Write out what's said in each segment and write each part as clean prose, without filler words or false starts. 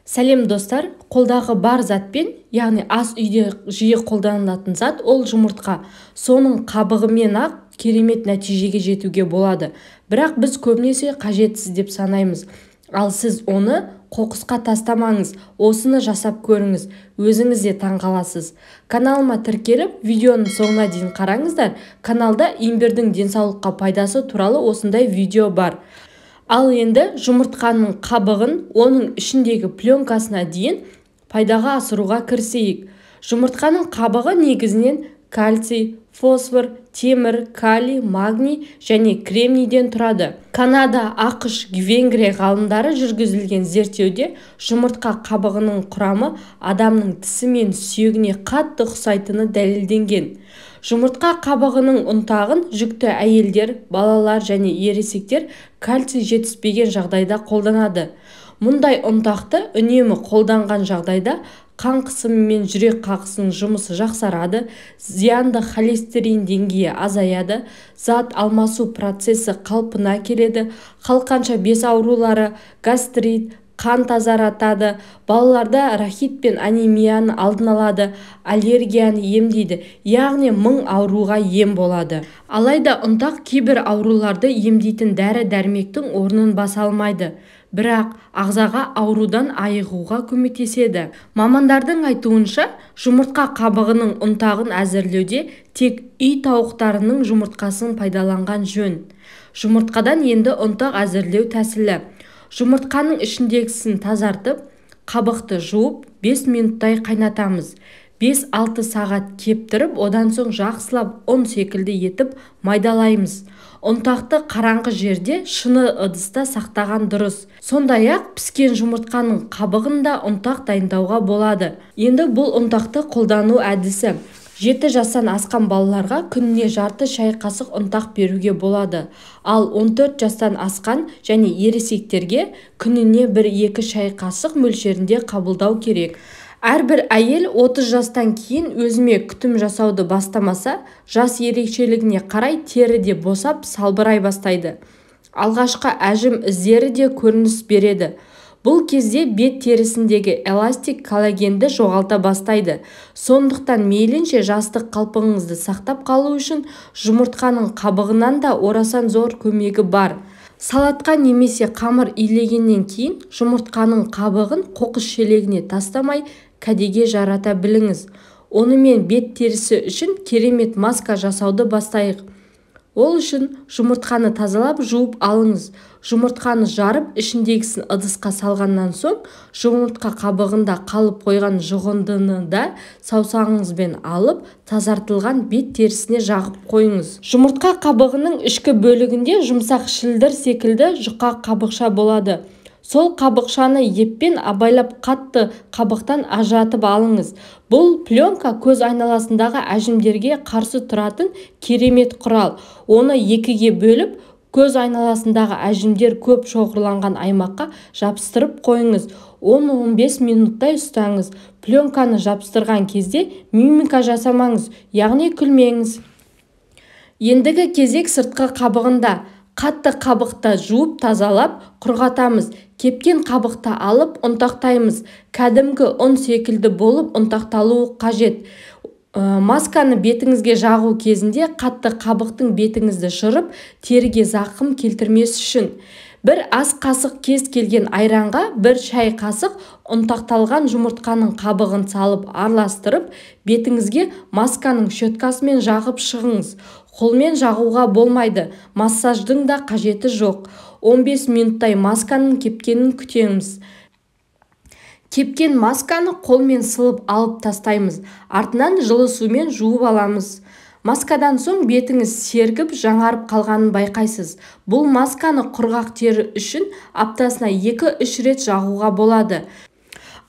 Сәлем, достар! Қолдағы бар затпен, яғни ас үйде жиі қолданылатын зат ол жұмыртқа. Соның қабығымен ақ керемет нәтижеге жетуге болады. Бірақ біз көбінесе қажетсіз деп санаймыз. Ал сіз оны қоқысқа тастамаңыз, осыны жасап көріңіз, өзіңіз де таңғаласыз. Каналыма тіркеліп, видеоның соңына дейін қараңыздар. Каналда имбирдің денсаулыққа пайдасы туралы осындай видео бар. Ал енді жұмыртқаның қабығын, оның ішіндегі пленкасына дейін пайдаға асыруға кірісейік. Жұмыртқаның қабығы негізінен кальций, фосфор, темір, калий, магний және кремнийден тұрады. Канада, АҚШ, Венгрия ғалымдары жүргізілген зерттеуде жұмыртқа қабығының құрамы адамның тісі мен сүйегіне қатты ұқсайтыны дәлелденген. Жұмыртқа қабығының ұнтағын жүкті әйелдер, балалар және ересектер кальций жетіспеген жағдайда қолданады. Мұндай ұнтақты үнемі қолданған жағдайда қан қысымы мен жүрек қағысының жұмысы жақсарады, зиянды холестерин деңгейі азаяды, зат алмасу процесі қалпына келеді, қалқанша без аурулары, гастрит, қан тазаратады, балаларда рахит пен анемияны алдын алады, аллергияны емдейді, яғни мың ауруға ем болады. Алайда ұнтақ кейбір ауруларды емдейтін дәрі-дәрмектің орнын баса алмайды. Бірақ ағзаға аурудан айығуға көмектеседі. Мамандардың айтуынша, жұмыртқа қабығының ұнтағын әзірлеуде тек үй тауықтарының жұмыртқасын пайдаланған жөн. Жұмыртқадан енді ұнтақ әзірлеу тәсілі. Жұмыртқаның ішіндегісін тазартып, қабықты жуып, 5 минуттай қайнатамыз. 5-6 сағат кептіріп, одан соң жақсылап ұн секілді етіп майдалаймыз. Ұнтақты қараңғы жерде шыны ыдыста сақтаған дұрыс. Сондай-ақ піскен жұмыртқаның қабығын да ұнтақ дайындауға болады. Енді бұл ұнтақты қолдану әдісі. 7 жастан асқан балаларға күніне жарты шай қасық ұнтақ беруге болады. Ал 14 жастан асқан және ересектерге күніне 1-2 шай қасық мөлшерінде қабылдау керек. Әрбір әйел 30 жастан кейін өзіме күтім жасауды бастамаса, жас ерекшелігіне қарай тері де босап, салбырай бастайды. Алғашқы әжім іздері де көрініс береді. Бұл кезде бет терісіндегі эластик коллагенді жоғалта бастайды. Сондықтан мейлінше жастық қалпыңызды сақтап қалу үшін жұмыртқаның қабығынан да орасан зор көмегі бар. Салатқа немесе қамыр илегеннен кейін жұмыртқаның қабығын қоқыс шелегіне тастамай кәдеге жарата біліңіз. Онымен бет терісі үшін керемет маска жасауды бастайық. Ол үшін жұмыртқаны тазалап жуып алыңыз. Жұмыртқаны жарып, ішіндегісін ыдысқа салғаннан соң, жұмыртқа қабығында қалып қойған жұғындыны да саусағыңызбен алып, тазартылған бет терісіне жағып қойыңыз. Жұмыртқа қабығының ішкі бөлігінде жұмсақ шілдір секілді жұқа қабықша болады. Сол қабықшаны еппен абайлап қатты қабықтан ажыратып алыңыз. Бұл пленка көз айналасындағы әжімдерге қарсы тұратын керемет құрал. Оны екіге бөліп, көз айналасындағы әжімдер көп шоғырланған аймаққа жабыстырып қойыңыз. 10-15 минуттай ұстаңыз. Пленканы жабыстырған кезде мимика жасамаңыз, яғни күлмеңіз. Ендігі кезек сыртқы қабығында. Қатты қабықты жуып тазалап, құрғатамыз. Кепкен қабықты алып, ұнтақтаймыз. Кәдімгі ұн секілді болып ұнтақталуы қажет. Масканы бетіңізге жағу кезінде қатты қабықтың бетіңізді жырып, теріге зақым келтірмес үшін. Бір ас қасық кез келген айранға бір шай қасық ұнтақталған жұмыртқаның қабығын салып араластырып, бетіңізге масканың щеткасымен жағып шығыңыз. Қолмен жағуға болмайды, массаждың да қажеті жоқ. 15 минуттай масканың кепкенін күтеміз. Кепкен масканы қолмен сылып алып тастаймыз. Артынан жылы сумен жуып аламыз. Маскадан соң бетіңіз сергіп, жаңарып қалғанын байқайсыз. Бұл масканы құрғақ тері үшін аптасына 2-3 рет жағуға болады.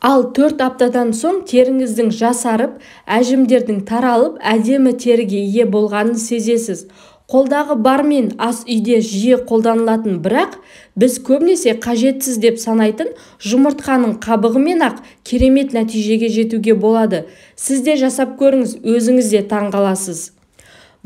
Ал 4 аптадан соң теріңіздің жасарып, әжімдердің таралып, әдемі теріге ие болғанын сезесіз. Қолдағы бармен ас үйде жиі қолданылатын, бірақ біз көбінесе қажетсіз деп санайтын жұмыртқаның қабығымен ақ керемет нәтижеге жетуге болады. Сіз де жасап көріңіз, өзіңіз де таңғаласыз.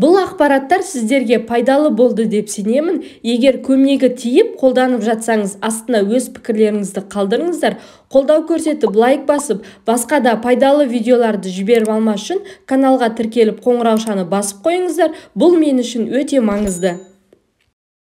Бұл ақпараттар сіздерге пайдалы болды деп сенемін. Егер көмегі тиіп қолданып жатсаңыз, астына өз пікірлеріңізді қалдырыңыздар. Қолдау көрсетіп, лайк басып, басқа да пайдалы видеоларды жіберіп алмас үшін каналға тіркеліп, қоңыраушаны басып қойыңыздар. Бұл мен үшін өте маңызды.